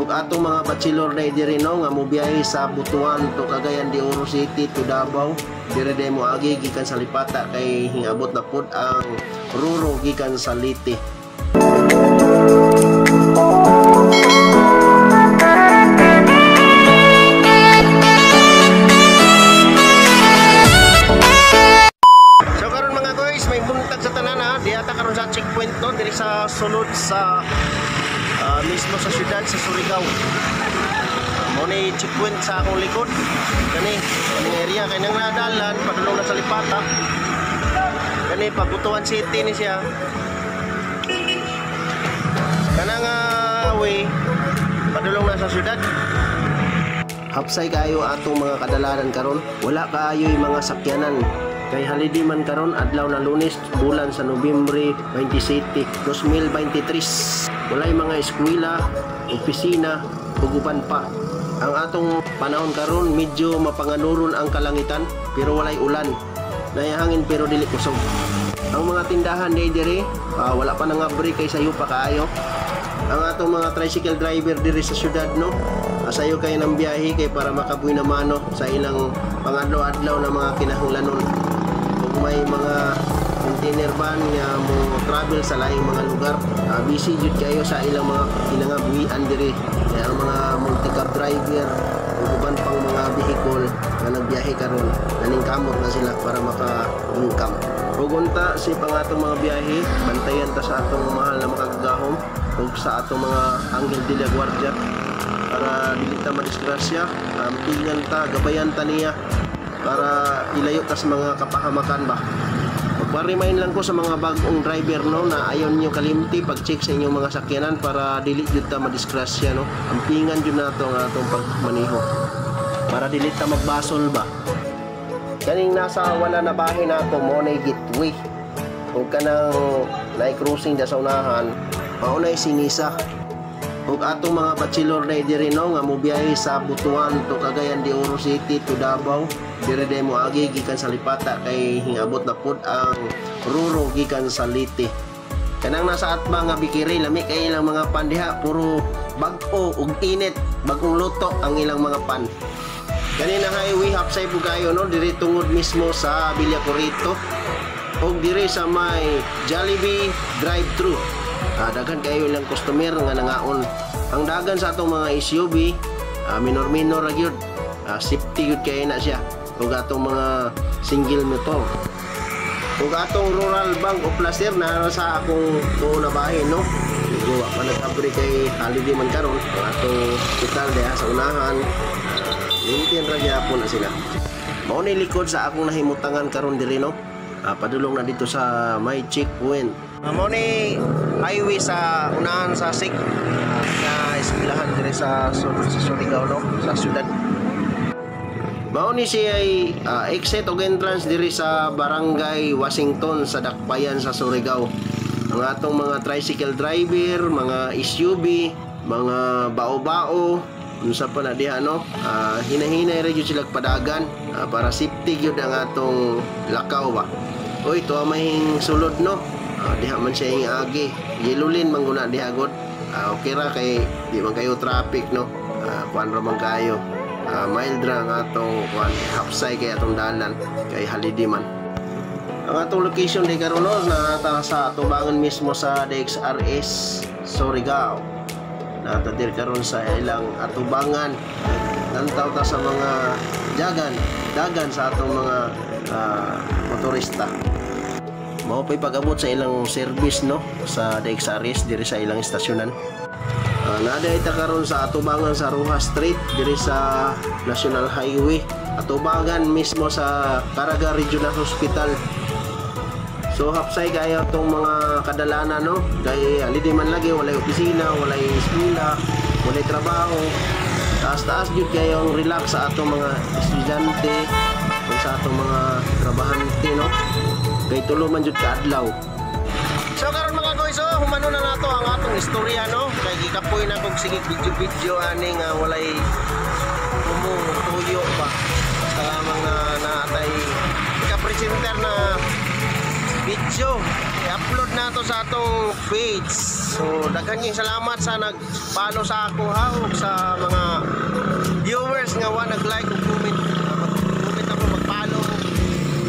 Ug atong mga bachelor na diri, no, nga mobiyahe sa Butuan to Cagayan de Oro City to Davao, dire day mo agi gikan sa Lipata kay hingabot na pud ang Roro gikan sa Leyte. So karon, mga guys, may buntag sa tanan ha. Diata karon sa checkpoint, no, diri sa sulod sa mismo sa syudad sa Surigao. Mao ni checkpoint sa akong likod. Kani, kaning area kay nang nadalan padulong na sa Lipata. Kani pa Butuan City ni siya. Kanang way padulong na sa syudad. Hapsay kaayo atong mga kadalanan karon. Wala kaayo'y mga sakyanan. Kay holiday man karon, adlaw na Lunes, bulan sa Nobyembre 27, 2023. Walay mga eskwela, opisina, ug uban pa. Ang atong panahon karon medyo mapanganuron ang kalangitan pero walay ulan. Naay hangin pero dili kusog. Ang mga tindahan day diri, wala pa nangabri kay sayo pa kaayo. Ang atong mga tricycle driver diri sa syudad, no, sayo kay ng biyahe kay para makabuhi na mano sa ilang pangadlaw-adlaw na mga kinahanglanon. Ug may mga container van nga mo travel sa laing mga lugar, busy jud kayo sa ilang mga kinangabuhian diri. Kaya ang mga multicab driver ug uban pang mga vehicle nga nagbiyahe karon, naningkamot na sila para maka-income. Ug unta si pang atong mga biyahe, bantayan ta sa atong mahal na makagagahom ug sa atong mga anghel de la guardia para dili ta madisgrasya. Ampingan ta, gabayan ta niya para ilayo ta sa mga kapahamakan ba. Magpa-remind lang ko sa mga bagong driver, no, na ayaw ninyo kalimti pag-check sa inyong mga sakyanan para dili jud ta madisgrasya, no. Ampingan jud nato ang atong pagmaneho para dili ta magbasol ba. Kaning nasa wala na bahay nato mo na gateway ug kanang naay crossing da sa unahan mao nay Sinisa. Ug atong mga bachelor na diri, no, nga mobiyahe sa Butuan to Cagayan de Oro City to Davao, dire day mo agi gikan sa Lipata kay hingabot na pud ang Roro gikan sa Leyte. Kanang nasa atbang nga bakery, lami kay ilang mga pan diha, puro bag-o ug init, bagong luto ang ilang mga pan. Kanina highway hapsay po kayo, no, diri tungod mismo sa Villa Corito ug diri sa may Jollibee drive-thru. Daghan kayo ilang customer nga nangaon. Ang dagan sa atong mga SUV, minor-minor ra gyud. Safety gyud kay na siya. Ug atong mga single motor. Ug atong Rural Bank of Placer na sa akong tuo na bahin, no. Medyo wa pa nag-abri kay holiday man karon. Ang atong hospital diha sa unahan, maintain ra gyapon na sila. Mao ni likod sa akong nahimutangan karon diri, no. Padulong na dito sa may checkpoint. Mao ni highway sa unahan sa SIC na eskwelahan diri sa Surigao, no, sa syudad. Mao ni siya ay exit og entrance diri sa Barangay Washington sa Dakbayan sa Surigao. Ang atong mga tricycle driver, mga SUV, mga bao-bao, unsa pa na diha, no? Hinahinay ra gyud sila padagan para safety gyud ang atong lakaw ba. Uy, tuwa mahing sulod, no. Diha man siya ing agi. Yellow lane man guna diha god. Okay ra kay di man kayo traffic, no. Kuan ra man kayo. Mild ra ang atong kuan, hapsay kay atong dalan kay holiday man. Ang atong location di karon, no, naa sa atubangan mismo sa DXRS Surigao. Naa ta diri karon sa ilang atubangan. Nantaw ta sa mga jagan, dagan sa atong mga motorista. Mao pa'y pag-abot sa ilang service, no, sa DXRS diri sa ilang istasyonan. Naa ta karon sa atubangan sa Rojas Street diri sa National Highway. Atubangan mismo sa Caraga Regional Hospital. So hapsay kayo tong mga kadalanan, no, kay holiday man lagi, walay opisina, walay eskwela, walay trabaho. Taas-taas jud kayo ang relax sa atong mga estudyante ug sa atong mga trabahante, no. Kay tulo man jud ka adlaw. So karon, mga guys, oh, humano na nato ang atong istorya, no. Kay gikapoy na kog sige video-video ani nga walay tuyo ba. Basta lamang na naatay ka-presenter na. Video i-upload na to sa atong page. So daghan kayong salamat sa nag-follow sa ako ha, ug sa mga viewers nga wa nag-like ug comment. Mag-comment ako, mag-follow.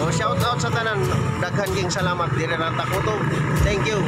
O shout out sa tanan. Daghan kayong salamat. Diri na ta kutob. Thank you.